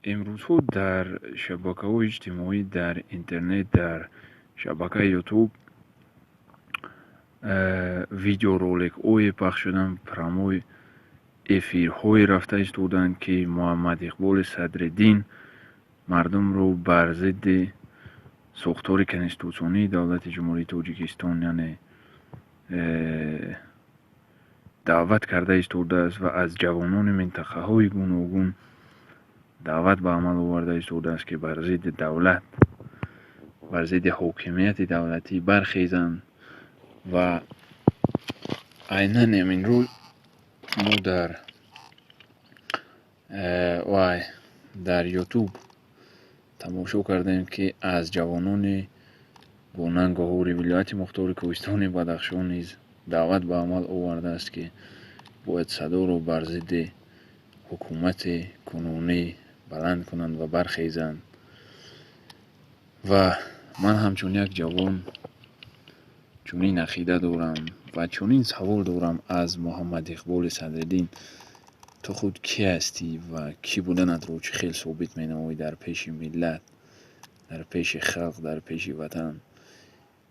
Имрӯзҳо дар шабакаҳои иҷтимоӣ, дар интернет, дар шабакаи Ютуб видеороликҳое пахш шуданд, прямой эфирҳое рафта истоданд, ки Муҳаммад Иқболи Садриддин мардумро бар зидди сохтори конститутсионии давлати Ҷумҳурии Тоҷикистон, яъне даъват карда истодааст ва аз ҷавонони минтақаҳои гуногун даъват ба амал оварда истодааст, ки бар зидди давлат, бар зидди ҳокимияти давлатӣ бархезанд. Ва айнан ҳамин рӯз мо дар вай дар Ютуб тамошо кардем, ки аз ҷавонони бо нангу ҳори вилояти мухтори Кӯҳистони Бадахшон низ даъват ба амал овардааст, ки бояд садоро бар зидди ҳукумати кунунӣ баланд кунанд ва бархезанд. Ва ман ҳамчун як ҷавон чунин ақида дорам ва чунин савол дорам аз Муҳаммад Иқболи Садриддин: ту худ кӣ ҳастӣ ва кӣ буданатро чӣ хел собит менамоӣ дар пеши миллат, дар пеши халқ, дар пеши ватан?